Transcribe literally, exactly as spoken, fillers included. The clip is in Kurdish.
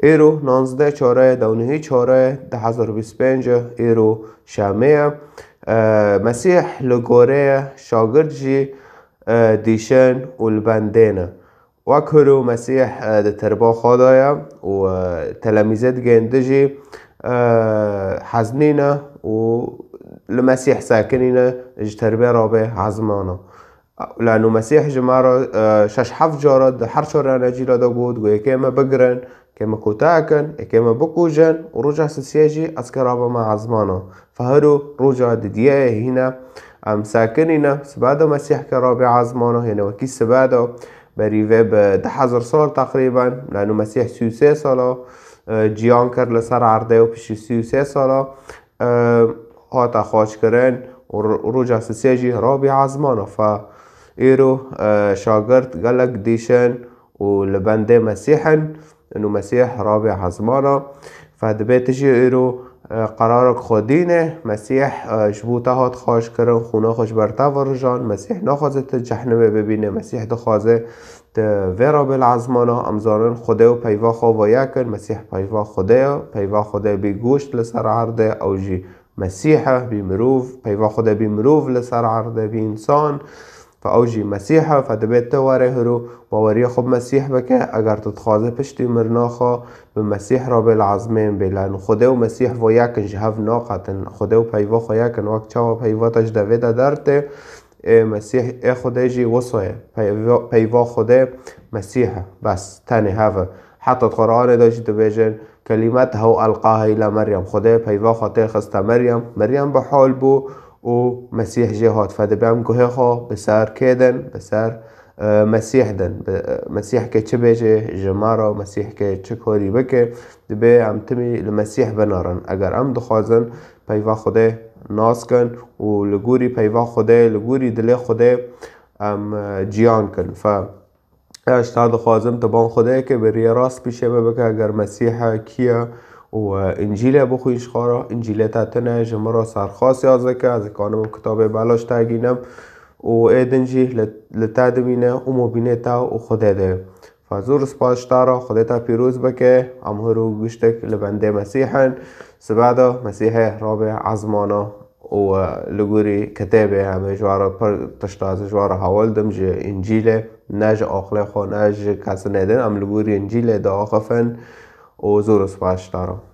Îro nanzdeh çarê, dewnihî çarê, du hezar û bîst û pênc, îro şemê ye. E, Mesîh li gorê ye, şagirt jî, e, dîşin û li bendê ne. Wek hiro Mesîh, e, di terba xwe de ye û, e, telemîzê digêndi jî, e, heznîne û li Mesîh sekinîne ji terbê rabê ezmana. Lano Mesîh ji me re, e, şeş heft cara di her çar Encîla de got, got, yekê me bigirin, yekê me kote kin, yekê me bikujin û roja sisiyê jî ez ke rabime ezmana. Fe hiro roja didiyê hîne em sekinîne, sibe de Mesîh ke rabê ezmana, hêne wekî sibe de berî vê bi du hezar sal teqrîben, lano Mesîh sî û sê sala, e, ciyan kir li ser erdê û piştî sî û sê sala, e, hate xaçkirin û ro-, roja sisê jî rabî ezmana. Fe îro, e, şagirt gelek dîşin û li bendê Mesîh in, û Mesîh rabî ezmana. Fe dibê tu jî îro, e, qerarek xwedî ne. Mesîh, e, ji bo te hat xaçkirin, xûna xwe ji ber te virijan. Mesîh naxwaze tu cehnimê bibîne. Mesîh dixwaze tu vê rabê li ezmana. Em zanin Xwedê û peyva xwe ve yek in. Mesîh peyva Xwedê ye. Peyva Xwedê bî goşt li ser erdê, ew jî Mesîh e, bî mirov. Peyva Xwedê bî mirov li ser erdê, bî însan. Fe ew jî Mesîh e, fe dibê tu were hiro baweriya xwe bi Mesîh bike. Eger tu dixwaze piştî mirina xwe bi Mesîh rabê li ezmên bê, lano Xwedê û Mesîh ve yek in, ji hev naqetin. Xwedê û peyva xwe yek in, wek çawa peyva te ji devê de dertê, ê Mesîh, ê Xwedê jî wisa ye. Peyva, peyva Xwedê Mesîh e. Bes, tenê hev e. Heta di Quranê de jî dibêjin, "Kelîmetehu elqahe îla Meryem." Xwedê peyva xwe tê xiste Meryem. Meryem bi hal bû û Mesîh jê hat. Fe dibê em guhê xwe bi ser kê din, bi ser, e, Mesîh din. Bi, e, Mesîh ke çi bêje ji me re, Mesîh ke çi karî bike, dibê em timî li Mesîh binerin. Eger em dixwazin peyva Xwedê nas kin û li gorî peyva Xwedê, li gorî dilê Xwedê em, e, ciyan kin. Fe, ez ji te dixwazim, tu ban Xwedê ke bi riyê rast pîşê me bike, eger Mesîh e, kî ye û, e, Încîlê bixwîn ji xwe re. Încîlê te tune, ji min re serxas yaz dike, ez dikanim kitabê belaş te gînim û ê din jî li, li te dimîne û mobînê te û Xwedê de. Fe zor spas ji te re, Xwedê te pîroz bike. Em hiro giştek li bendê Mesîh in. Sibe de Mesîhê rabê ezmana û, e, li gorî kitêbê em ê ji we re pir tişta ez ji we re hewl dim ji Încîlê, ne ji aqilê xwe, ne ji kesinê din. Em li gorî Încîlê diaxifin û zor spas ji te re.